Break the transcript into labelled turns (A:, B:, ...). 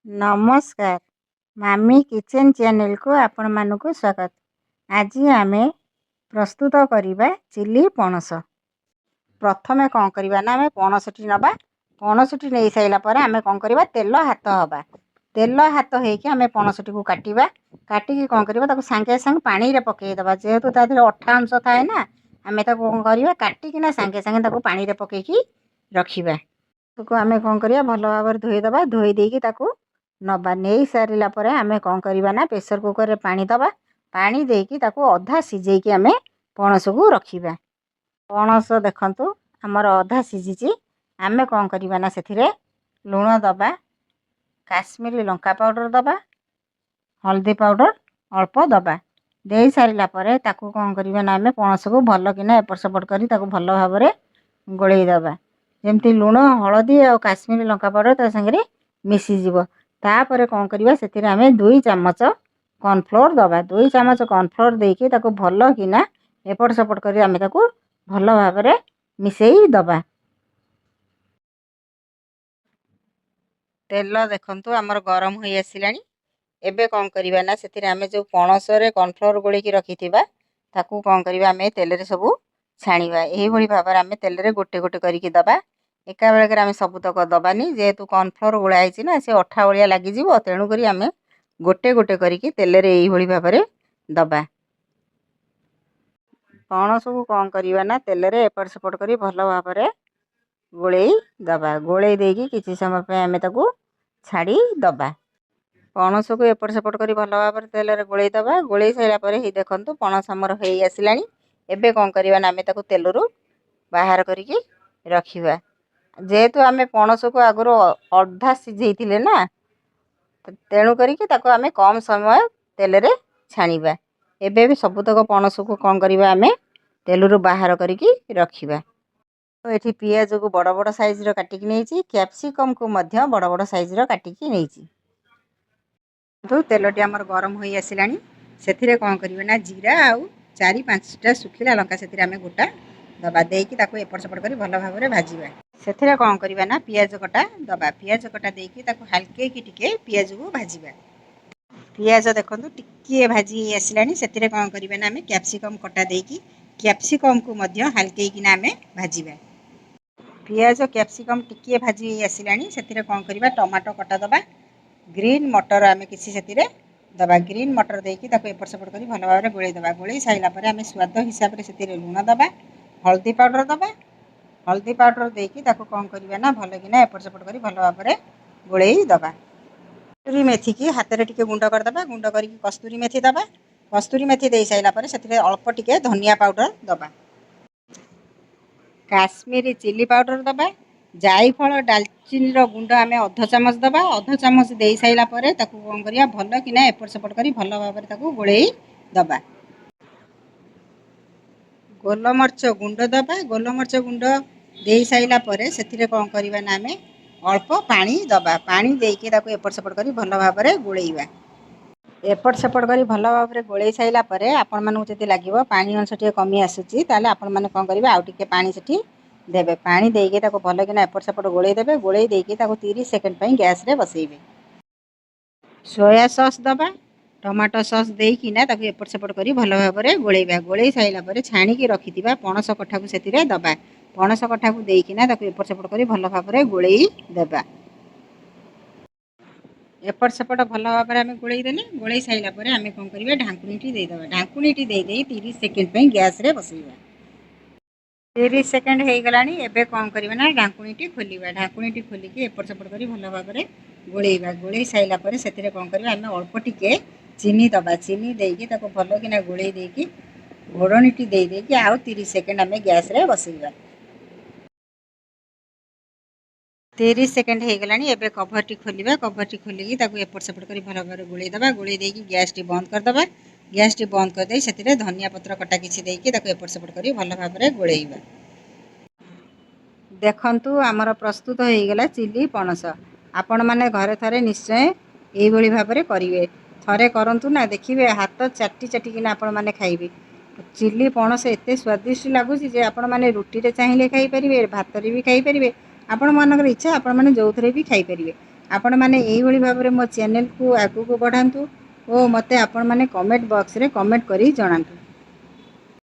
A: ନମସ୍କାର, ମାମି କିଚେନ୍ ଚ୍ୟାନେଲକୁ ଆପଣମାନଙ୍କୁ ସ୍ୱାଗତ। ଆଜି ଆମେ ପ୍ରସ୍ତୁତ କରିବା ଚିଲି ପଣସ। ପ୍ରଥମେ କ'ଣ କରିବା ନା, ଆମେ ପଣସଟି ନେବା। ପଣସଟି ନେଇସାରିଲା ପରେ ଆମେ କ'ଣ କରିବା? ତେଲ ହାତ ହେବା। ତେଲ ହାତ ହେଇକି ଆମେ ପଣସଟିକୁ କାଟିବା। କାଟିକି କ'ଣ କରିବା? ତାକୁ ସାଙ୍ଗେ ସାଙ୍ଗେ ପାଣିରେ ପକାଇଦେବା। ଯେହେତୁ ତା ଦେହରେ ଅଠା ଅଂଶ ଥାଏ ନା, ଆମେ ତାକୁ କ'ଣ କରିବା? କାଟିକିନା ସାଙ୍ଗେ ସାଙ୍ଗେ ତାକୁ ପାଣିରେ ପକାଇକି ରଖିବା। ତାକୁ ଆମେ କ'ଣ କରିବା? ଭଲ ଭାବରେ ଧୋଇଦେବା। ଧୋଇ ଦେଇକି ତାକୁ ନେବା। ନେଇ ସାରିଲା ପରେ ଆମେ କ'ଣ କରିବା ନା, ପ୍ରେସର୍ କୁକର୍ରେ ପାଣି ଦେବା। ପାଣି ଦେଇକି ତାକୁ ଅଧା ସିଝେଇକି ଆମେ ପଣସକୁ ରଖିବା। ପଣସ ଦେଖନ୍ତୁ, ଆମର ଅଧା ସିଝିଛି। ଆମେ କ'ଣ କରିବା ନା, ସେଥିରେ ଲୁଣ ଦେବା, କାଶ୍ମୀରୀ ଲଙ୍କା ପାଉଡ଼ର ଦେବା, ହଳଦୀ ପାଉଡ଼ର ଅଳ୍ପ ଦେବା। ଦେଇ ସାରିଲା ପରେ ତାକୁ କ'ଣ କରିବା ନା, ଆମେ ପଣସକୁ ଭଲକିନା ଏପଟ ସେପଟ କରି ତାକୁ ଭଲ ଭାବରେ ଗୋଳେଇ ଦେବା, ଯେମିତି ଲୁଣ, ହଳଦୀ ଆଉ କାଶ୍ମୀରୀ ଲଙ୍କା ପାଉଡ଼ର ତା ସାଙ୍ଗରେ ମିଶିଯିବ। ତାପରେ କ'ଣ କରିବା? ସେଥିରେ ଆମେ 2 ଚାମଚ କର୍ଣ୍ଣଫ୍ଲୋର୍ ଦେବା। 2 ଚାମଚ କର୍ଣ୍ଣଫ୍ଲୋର୍ ଦେଇକି ତାକୁ ଭଲକିନା ଏପଟ ସେପଟ କରି ଆମେ ତାକୁ ଭଲ ଭାବରେ ମିଶାଇ ଦେବା। ତେଲ ଦେଖନ୍ତୁ, ଆମର ଗରମ ହୋଇ ଆସିଲାଣି। ଏବେ କ'ଣ କରିବା ନା, ସେଥିରେ ଆମେ ଯେଉଁ ପଣସରେ କର୍ଣ୍ଣଫ୍ଲୋର୍ ଗୋଳେଇକି ରଖିଥିବା, ତାକୁ କ'ଣ କରିବା? ଆମେ ତେଲରେ ସବୁ ଛାଣିବା। ଏହିଭଳି ଭାବରେ ଆମେ ତେଲରେ ଗୋଟେ ଗୋଟେ କରିକି ଦେବା। ଏକାବେଳକରେ ଆମେ ସବୁତକ ଦେବାନି, ଯେହେତୁ କର୍ଣ୍ଣଫ୍ଲୋର୍ ଗୋଳା ହେଇଛି ନା, ସେ ଅଠା ଭଳିଆ ଲାଗିଯିବ। ତେଣୁକରି ଆମେ ଗୋଟେ ଗୋଟେ କରିକି ତେଲରେ ଏଇଭଳି ଭାବରେ ଦେବା। ପଣସକୁ କ'ଣ କରିବା ନା, ତେଲରେ ଏପଟ ସେପଟ କରି ଭଲ ଭାବରେ ଗୋଳେଇ ଦେବା। ଗୋଳେଇ ଦେଇକି କିଛି ସମୟ ପାଇଁ ଆମେ ତାକୁ ଛାଡ଼ି ଦେବା। ପଣସକୁ ଏପଟ ସେପଟ କରି ଭଲ ଭାବରେ ତେଲରେ ଗୋଳେଇ ଦେବା। ଗୋଳେଇ ସାରିଲା ପରେ ହେଇ ଦେଖନ୍ତୁ, ପଣସ ଆମର ହେଇ ଆସିଲାଣି। ଏବେ କ'ଣ କରିବା ନା, ଆମେ ତାକୁ ତେଲରୁ ବାହାର କରିକି ରଖିବା। ଯେହେତୁ ଆମେ ପଣସକୁ ଆଗରୁ ଅଧା ସିଝେଇଥିଲେ ନା, ତେଣୁ କରିକି ତାକୁ ଆମେ କମ୍ ସମୟ ତେଲରେ ଛାଣିବା। ଏବେ ବି ସବୁତକ ପଣସକୁ କ'ଣ କରିବା? ଆମେ ତେଲରୁ ବାହାର କରିକି ରଖିବା। ଏଠି ପିଆଜକୁ ବଡ଼ ବଡ଼ ସାଇଜ୍ର କାଟିକି ନେଇଛି, କ୍ୟାପ୍ସିକମ୍କୁ ମଧ୍ୟ ବଡ଼ ବଡ଼ ସାଇଜ୍ର କାଟିକି ନେଇଛି। ତେଲଟି ଆମର ଗରମ ହୋଇ ଆସିଲାଣି। ସେଥିରେ କ'ଣ କରିବେ ନା, ଜିରା ଆଉ 4 5ଟା ଶୁଖିଲା ଲଙ୍କା ସେଥିରେ ଆମେ ଗୋଟା ଦେବା। ଦେଇକି ତାକୁ ଏପଟ ସେପଟ କରି ଭଲ ଭାବରେ ଭାଜିବା। ସେଥିରେ କ'ଣ କରିବା ନା, ପିଆଜ କଟା ଦେବା। ପିଆଜ କଟା ଦେଇକି ତାକୁ ହାଲକେଇକି ଟିକେ ପିଆଜକୁ ଭାଜିବା। ପିଆଜ ଦେଖନ୍ତୁ, ଟିକିଏ ଭାଜି ହେଇ ଆସିଲାଣି। ସେଥିରେ କ'ଣ କରିବା ନା, ଆମେ କ୍ୟାପ୍ସିକମ୍ କଟା ଦେଇକି କ୍ୟାପ୍ସିକମ୍କୁ ମଧ୍ୟ ହାଲକେଇକିନା ଆମେ ଭାଜିବା। ପିଆଜ, କ୍ୟାପ୍ସିକମ୍ ଟିକିଏ ଭାଜି ହେଇ ଆସିଲାଣି। ସେଥିରେ କ'ଣ କରିବା? ଟମାଟୋ କଟା ଦେବା। ଗ୍ରୀନ୍ ମଟର ଆମେ କିଛି ସେଥିରେ ଦେବା। ଗ୍ରୀନ୍ ମଟର ଦେଇକି ତାକୁ ଏପଟ ସେପଟ କରି ଭଲ ଭାବରେ ଗୋଳେଇ ଦେବା। ଗୋଳେଇ ସାରିଲା ପରେ ଆମେ ସ୍ୱାଦ ହିସାବରେ ସେଥିରେ ଲୁଣ ଦେବା, ହଳଦୀ ପାଉଡ଼ର ଦେବା। ହଳଦୀ ପାଉଡ଼ର ଦେଇକି ତାକୁ କ'ଣ କରିବା ନା, ଭଲକିନା ଏପଟ ସେପଟ କରି ଭଲ ଭାବରେ ଗୋଳେଇ ଦେବା। କସ୍ତୁରୀ ମେଥିକି ହାତରେ ଟିକେ ଗୁଣ୍ଡ କରିଦେବା। ଗୁଣ୍ଡ କରିକି କସ୍ତୁରୀ ମେଥି ଦେବା। କସ୍ତୁରୀ ମେଥି ଦେଇ ସାରିଲା ପରେ ସେଥିରେ ଅଳ୍ପ ଟିକେ ଧନିଆ ପାଉଡ଼ର ଦେବା, କାଶ୍ମୀରୀ ଚିଲି ପାଉଡ଼ର ଦେବା। ଜାଇଫଳ, ଡାଲଚିନିର ଗୁଣ୍ଡ ଆମେ ଅଧ ଚାମଚ ଦେବା। ଅଧ ଚାମଚ ଦେଇ ସାରିଲା ପରେ ତାକୁ କ'ଣ କରିବା? ଭଲ କିନା ଏପଟ ସେପଟ କରି ଭଲ ଭାବରେ ତାକୁ ଗୋଳେଇ ଦେବା। ଗୋଲମରିଚ ଗୁଣ୍ଡ ଦେବା। ଗୋଲମରିଚ ଗୁଣ୍ଡ ଦେଇ ସାରିଲା ପରେ ସେଥିରେ କ'ଣ କରିବା ନା, ଆମେ ଅଳ୍ପ ପାଣି ଦେବା। ପାଣି ଦେଇକି ତାକୁ ଏପଟ ସେପଟ କରି ଭଲ ଭାବରେ ଗୋଳେଇବା। ଏପଟ ସେପଟ କରି ଭଲ ଭାବରେ ଗୋଳେଇ ସାରିଲା ପରେ ଆପଣମାନଙ୍କୁ ଯଦି ଲାଗିବ ପାଣି ଅଂଶ ଟିକେ କମି ଆସୁଛି, ତାହେଲେ ଆପଣମାନେ କ'ଣ କରିବେ? ଆଉ ଟିକେ ପାଣି ସେଠି ଦେବେ। ପାଣି ଦେଇକି ତାକୁ ଭଲକିନା ଏପଟ ସେପଟ ଗୋଳେଇ ଦେବେ। ଗୋଳେଇ ଦେଇକି ତାକୁ 30 ସେକେଣ୍ଡ ପାଇଁ ଗ୍ୟାସ୍ରେ ବସେଇବେ। ସୋୟା ସସ୍ ଦେବା। ଟମାଟୋ ସସ୍ ଦେଇକିନା ତାକୁ ଏପଟ ସେପଟ କରି ଭଲ ଭାବରେ ଗୋଳେଇବା। ଗୋଳେଇ ସାରିଲା ପରେ ଛାଣିକି ରଖିଥିବା ପଣସ କଠାକୁ ସେଥିରେ ଦେବା। ପଣସ କଠାକୁ ଦେଇକିନା ତାକୁ ଏପଟ ସେପଟ କରି ଭଲ ଭାବରେ ଗୋଳେଇ ଦେବା। ଏପଟ ସେପଟ ଭଲ ଭାବରେ ଆମେ ଗୋଳେଇ ଦେଲେ। ଗୋଳେଇ ସାରିଲା ପରେ ଆମେ କ'ଣ କରିବା? ଢାଙ୍କୁଣୀଟି ଦେଇଦେବା। ଢାଙ୍କୁଣୀଟି ଦେଇଦେଇ 30 ସେକେଣ୍ଡ ପାଇଁ ଗ୍ୟାସ୍ରେ ବସେଇବା। 30 ସେକେଣ୍ଡ ହେଇଗଲାଣି। ଏବେ କ'ଣ କରିବା ନା, ଢାଙ୍କୁଣୀଟି ଖୋଲିବା। ଢାଙ୍କୁଣୀଟି ଖୋଲିକି ଏପଟ ସେପଟ କରି ଭଲ ଭାବରେ ଗୋଳେଇବା। ଗୋଳେଇ ସାରିଲା ପରେ ସେଥିରେ କ'ଣ କରିବା? ଆମେ ଅଳ୍ପ ଟିକେ ଚିନି ଦେବା। ଚିନି ଦେଇକି ତାକୁ ଭଲକିନା ଗୋଳେଇ ଦେଇକି ଘୋଡ଼ଣୀଟି ଦେଇ ଦେଇକି ଆଉ 30 ସେକେଣ୍ଡ ଆମେ ଗ୍ୟାସ୍ରେ ବସେଇବା। 30 ସେକେଣ୍ଡ ହେଇଗଲାଣି। ଏବେ କଭରଟି ଖୋଲିବା। କଭରଟି ଖୋଲିକି ତାକୁ ଏପଟ ସେପଟ କରି ଭଲ ଭାବରେ ଗୋଳେଇ ଦେବା। ଗୋଳେଇ ଦେଇକି ଗ୍ୟାସ୍ଟି ବନ୍ଦ କରିଦେବା। ଗ୍ୟାସ୍ଟି ବନ୍ଦ କରିଦେଇ ସେଥିରେ ଧନିଆ ପତ୍ର କଟା କିଛି ଦେଇକି ତାକୁ ଏପଟ ସେପଟ କରି ଭଲ ଭାବରେ ଗୋଳେଇବା। ଦେଖନ୍ତୁ, ଆମର ପ୍ରସ୍ତୁତ ହେଇଗଲା ଚିଲି ପଣସ। ଆପଣମାନେ ଘରେ ଥରେ ନିଶ୍ଚୟ ଏଇଭଳି ଭାବରେ କରିବେ। ଥରେ କରନ୍ତୁ ନା, ଦେଖିବେ ହାତ ଚାଟି ଚାଟିକିନା ଆପଣମାନେ ଖାଇବେ। ଚିଲି ପଣସ ଏତେ ସ୍ୱାଦିଷ୍ଟ ଲାଗୁଛି ଯେ ଆପଣମାନେ ରୁଟିରେ ଚାହିଁଲେ ଖାଇପାରିବେ, ଭାତରେ ବି ଖାଇପାରିବେ। ଆପଣମାନଙ୍କର ଇଚ୍ଛା, ଆପଣମାନେ ଯେଉଁଥିରେ ବି ଖାଇପାରିବେ। ଆପଣମାନେ ଏଇଭଳି ଭାବରେ ମୋ ଚ୍ୟାନେଲକୁ ଆଗକୁ ବଢ଼ାନ୍ତୁ ଓ ମୋତେ ଆପଣମାନେ କମେଣ୍ଟ ବକ୍ସରେ କମେଣ୍ଟ କରି ଜଣାନ୍ତୁ।